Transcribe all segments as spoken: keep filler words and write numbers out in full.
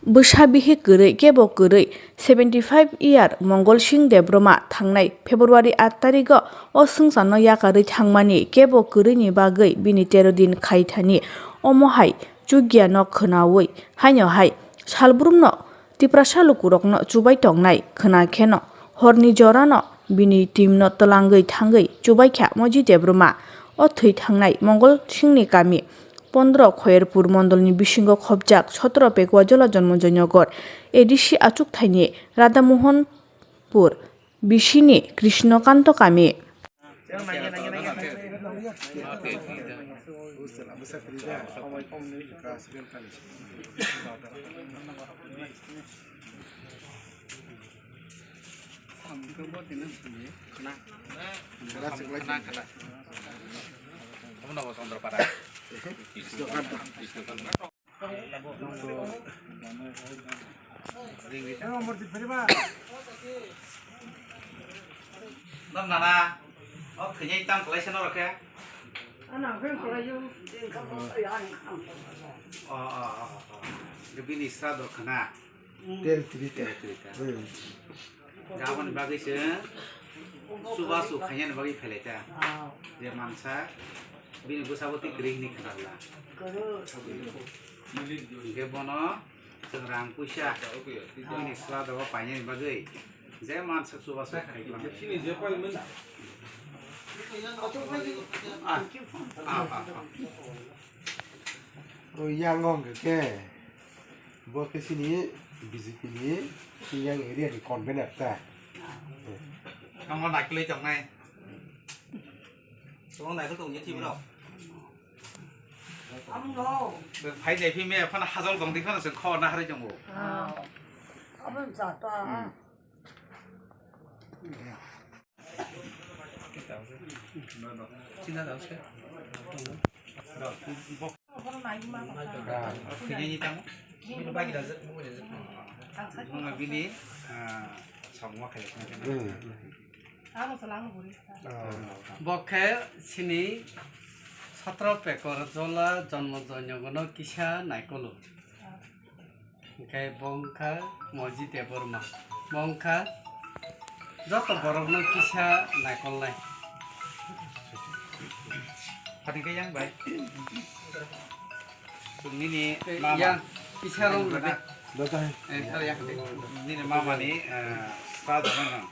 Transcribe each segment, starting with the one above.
Bwsa bihik kwrwi kebo kwrwi seventy five year Mongol Singh Debbarma thangnai February aat tarigo o swngcharno yakarwi thangmani kebo kwrwini bagwi bini tero din khai thani omo hai chukya no khwnawi haino hai salbrumno Tiprasa lukurokno chubai tongnai khwna kheno horni jorano bini team no twlangwi thangwi chubaikha Moji Debbarma. O thwi thangnai Mongol Singhni kami pondro Khoyerpur mondolni bisingo khopjak sotro Pekwa Jola Jonmo Joynagar A D C achukthani Radhamohonpur bisini Krishnakanto kami. Nana, o thwinai tam kwlaisa norok khe? O, o, o, o. Bini sra do khna. Tel trita. Tel trita. Hmm. Aboni bagwi se chubachu khainani bagwi phailai ta. Je mansa bini bwsabo twi kwrwi hwnwi khna bwla. Hwnkhe bono chwng rang puisa bini sra do painani bagwi je mansa chubachu khai mano. Ah, ah, ah, ah. O yang wng khe. Bo khe chini B J P ni Singjang area ni convener ta. Tamo naikhlai tongnai. Tamo naikhlai tongya thibro. Phai jai phi me phana hajol tong di phana se kho na hari tongo. Abang jata. Bini, ah, samung ma khaijak. Bo khe chini sotro Pekwa Jola Jonmo Joynagar no kisa naikolo. Hwnkhe bo wngkha Moji Debbarma. Bo wngkha joto borokno kisa naikolnai. Phatikhe yang bai. Nini mama. Yang kisa rong rwdi. Eh, yang. Nini mama ni, eh, sra dana nang.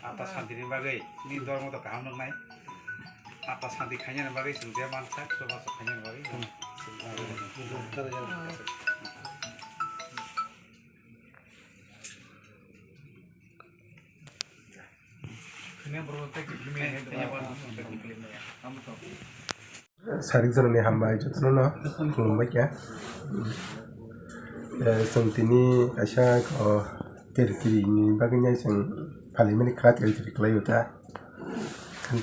Ata santi ni bagwi, ni dormo to kaham nuknai. Ata santi khainani bagwi chwng je mansa, chubachu khainani bagwi. Sarik jorani hambai jotono no khulumbai kha. Eh, chwng tini kaisa, oh, tel tiri ni bagwi nai chwng phalimani kha, tel tiri kwlai o ta.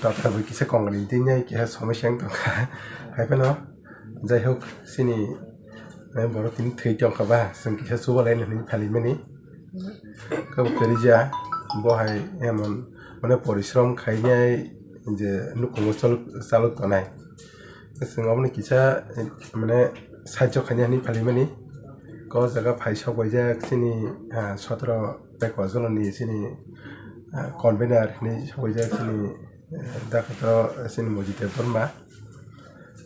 Tata bai kisa kongani tini nai keha somosya wng tongkha. Hai phano, jai hok, chini, eh, borok tini thwi tongkha ba, chwng kisa chubalai nai hwnwi phalimani. Kabo kwrwija, bo hai emon, mane, porishrom khainai je nukhungo chalok, chalok tonai. Chwng obono kisa, eh, mane, sahajyo khaina hinwi phalimani. Kok jaga phai sok baijak chini, ah, sotro Pekwa Jolani chini, ah, convener hinwi sok baijak chini, eh, dakhato chini Moji Debbarma.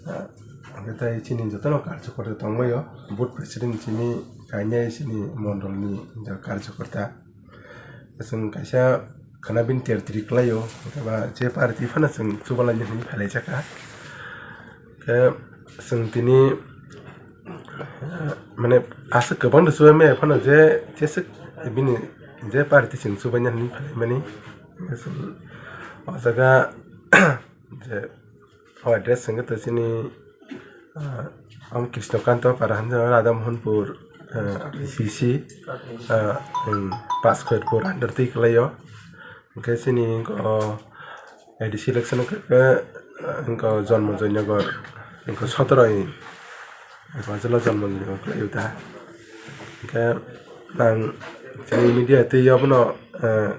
Ah, hwnkhe tai chini jotono karjokorta tongbaio. Board president chini kainai chini mondolni karjokorta. Chwng kaisa khwna bini ter tiri kwlaio, hwnkhe ba je party phano chwng chubalaina hinwi phailaijakha. Khe chwng tini, mane, aswk kwbangno chubai maya phano je, jeswk bini je party chwng chubaina hinwi phailaimani. Chwng o jaga je O address hwnkhe to chini, ah, ang Krishnakanto para hwnjak, Radha Mohanpur, ah, C C, ah, um, Paskhoirpur under twi kwlaio. Hwnkhe chini, oh, A D C election hwnkhe, ah, hwnkhe Jonmo Joynagar, hwnkhe sotoro ni Bajolo Jonmo Joynagar kwlaio ta. Hwnkhe ang chini media twi abono, ah,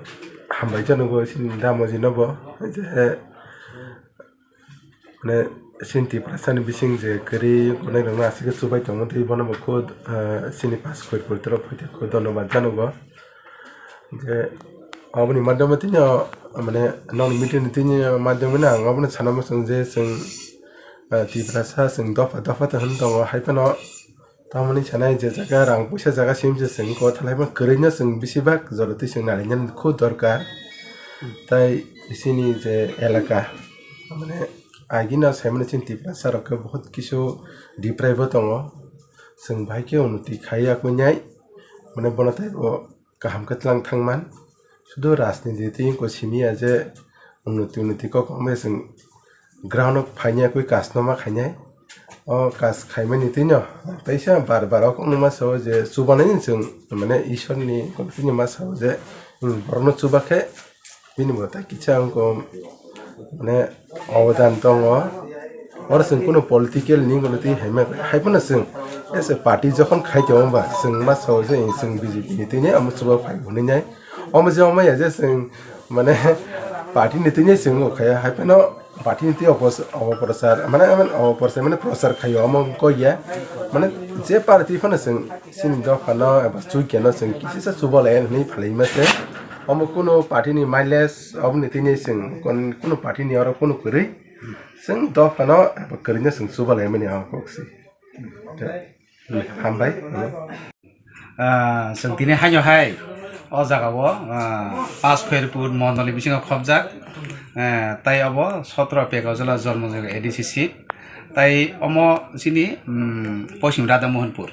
hambai janogo chini Damoji nobo, je, Mane, Chini Tiprasani bising je kwrwi konairokno aswk khe chubai tongmani twi bono bo khud, ah, chini pass khoi poritrok phaikhe khud dhonnobad janogo. Je aboni madhyame tini o, mane, nokni meeting ni tini madhyame no ang abono sana muchung je chwng, ah, Tiprasa chwng dopha dopha to hwn tongo, hai phano tamoni sanai je jaga rang puisa jaga sim se chwng kothalai phano kwrwino chwng bisi bak jora twi chwng nailainani khub dorkar. Tai chini je elaka, mane, agini saimani chini Tiprasa rok khe bahut kisu deprive o tongo. Chwng bahai khe unnoti khai ya kwnai, mane, bono taibo kaham khe tlang thangman. Sudu rajniti twi wngkha simi ya je unnoti unnoti kok wngmani chwng ground o phainai kwi kasno ma khainai. O kas khaimani twino teisa bar bar o kokno ma sao je chubanani chwng mane Ishwar ni kokno ma sao je, hmm, borokno chuba khe bini bo tai kisa wngkha mane obodan tongo. Oro chwng kunu political ni gwnwi twi hai ma hai phano chwng as a party jokhon khai tongo ba chwng ma sao je chwng B J P ni twi ni omo chuba phai hwnwi nai. Omo je omo ya je chwng mane party ni twi ni chwng o khai hai phano party ni twi opos-, opoprochar mane, mane opoprochar mane prochar khai omo wng kok ya mane je party phano chwng chini dopha no eba chukya no chwng kisa chuba lai hwnwi phalai ma se. Omo kunu party ni mileage oboni twi ni chwng kon-, kunu party ni oro kunu kwrwi. Chwng dophano abo kwrwino chwng chuba laimani ang kok se. Hambai. Ah, chwng tini haino hai o jaga o, ah, Pas Khairpur mondol ni bisingo khobjak. Eh, tai obo sotro Pekajala Jormo Jaga A D C seat. Tai omo chini, mm, Poschim Radha Mohanpur.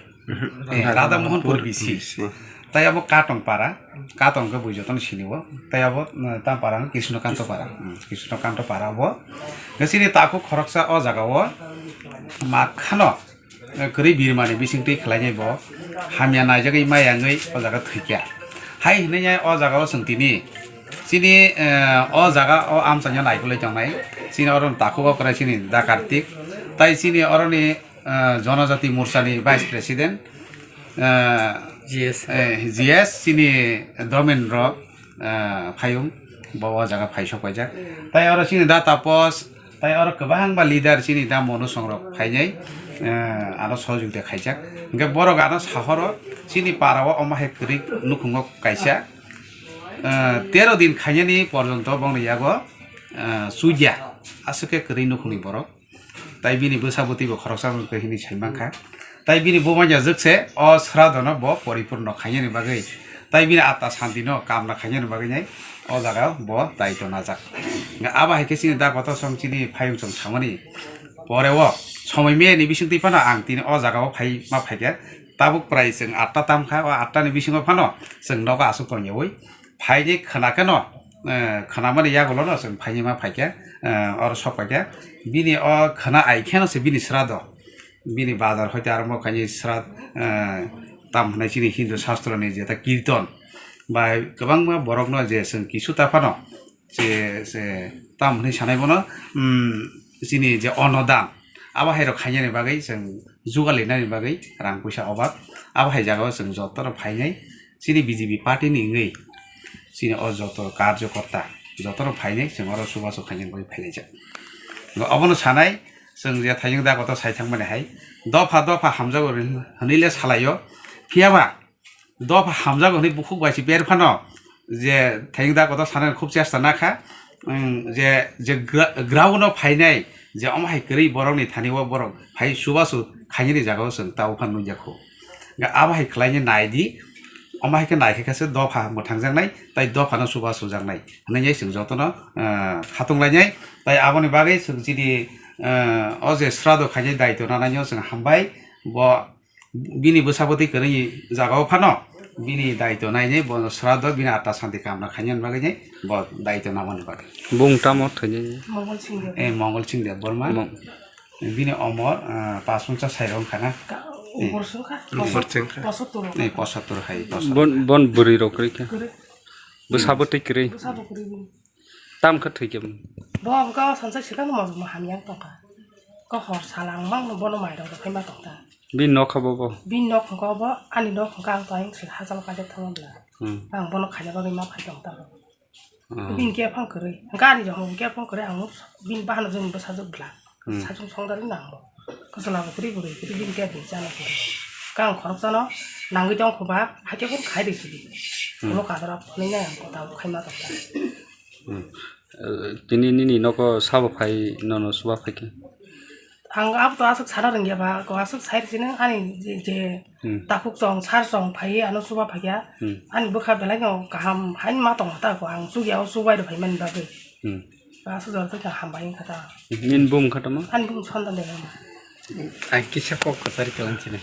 Eh, Radha Mohanpur B C. Tai abo Katong para, Katong khe bui jotono sini o. Tai abo, eh, Tampara, Krishnokanta para, hmm, Krishnokanta para abo. Ngasini takhuk khoroksa o jaga o makhano, eh, kwrwi birmani bising twi khlainai bo hamya naijagwi maya wngwi o jaga thwikya. Hai hwnwi o jaga o chwng tini chini, eh, o jaga o amchaino naikolwi tongnai. Chini oro takhuk o kwrai chini Da Kartik. Tai chini oroni ah, Jonojati Morchani Vice President, ah, G S. Eh, G S, chini Domendro, ah, Phayung, bo o jaga phai sok paijak. Tai oro chini Da Tapos, tai oro kwbangma leader chini Da Monu Songrok phainai, ah, ano sohojogita khaijak. Hwnkhe borok ano sahoro chini para o omo hai kwrwi nukhungo kaisa, ah, tero din khainani porjonto bongni yago, ah, chujya aswk khe kwrwi nukhungni borok. Tai bini bwsa bwtwi bo khoroksa wngkha hwnwi sai mankha. Tai bini bumanya jwkse o sradono bo poripurno khainani bagwi, tai bini atma santino kamna khainani bagwi nai o jaga bo daitw najak. Abo hai khe chini da kotor song chini phayung chwng samani pore o somoi meyani bisingtwi phano ang tini o jaga o phai ma phaikha. Tabuk prai chwng atta tamkha, o atta ni bisingo phano chwng nogo aswk tongyawi phaini khwna kheno, eh, khwnamani yagulono chwng phaini ma phaikha, eh, oro sok paikha. Bini o khwna ai kheno se bini srado, bini bazar hoite arombo khaini srad, eh, tam hwnwi chini Hindu sastroni jeta kirton bai kwbangma borokno je chwng kisu ta phano je, je tam hwnwi sanai bono, mm, chini je onno dan abo hai rok khainani bagwi chwng jugalinani bagwi rang puisa obak. Abo hai jagao chwng jotono phainai chini B J P party ni wngwi chini o joto karjokorta jotono phainai chwng oro chubachu khainani bagwi phailaijak. Obono sanai chwng je thaijwng da kotor sai thangmani hai dopha dopha hamjago hwnwi le salaio, phiyaba dopha hamjago hwnwi bukhuk bai se ber phano je thaijwng da kotor sanani khub chesta nakha, mm, je, je gra-, ground o phainai je omo hai kwrwi borokni thani o borok phai chubachu khainani jagao chwng tabuk phano nukjakho. Hwnkhe abo hai khlainai naidi, omo hai khe naikhe khe se dopha mwthangjaknai, tai dophano chubachujaknai hwnwi chwng jotono, ah, khatunglainai. Tai aboni bagwi chwng chini, ah, o je srado khainai daitw nanaino chwng hambai, bo bini bwsa bwtwi kwrwini jagao phano bini daitw nainai, bo srado bini atta santi kamna khainani bagwi nai bo daitw namani bagwi. Bung tamo thwinai? Mongol Singh Debbarma. Eh, Mongol Singh Debbarma. Mong- Bini omor, ah, pas wngcha sai rw wngkha na? Ka-, eh, umor se wngkha? Eh, umor se wngkha. Posottor. Eh, posottor hai, posottor. Bon, bon bwrwi rok kwrwi kha? Kwrwi. Bwsa bwtwi kwrwi? Bwsa bo kwrwi bini. Tam khe thwi khe bini? Bo wngkha o sansa sikang mo, mo hamya wng tongkha. Ko hor sala ang mang no bono mai rok rw khai ma tongkha. Bini nokha bo bo? Bini nok wngkha bo, ani nok wngkha ang to ayang se hachal kaijak thangma bwla. Hmm. Ang bono khaina bagwi ma phai tong tamo. Hmm. Bini khe phang kwrwi. Gari rok hwn khe phang kwrwi ang bini bahano jwng bwsajwk bwla. Hmm. Saichung songdari nang bo. Kwchwla bo kwrwi bo rwi kwrwi bini khe di chana kwrwi. Kang khoroksa no nangwi tong kho ba, hakhe phuru khai rwi sidi. Hmm. Ulo kadra phunui nai ang kota bo khai ma tong kha. Hmm. Eh, tini nini nogo sabo phai nono suba phai khe? Ang abo to aswk sana rwngya ba, ko aswk sai rwsino ani je, je Hmm. Takhuk chong, sar chong phai ano suba phai ya. Hmm. Ani bwkha belai no kaham hain ma tong ta ko ang chukya o subai rw phai mani bagwi. Hmm. Aswk jora to kha hambai wngkha ta. Nini bum kha tamo? Ani bum Sondan de ma. Ang kisa kok kwchari kalang chini.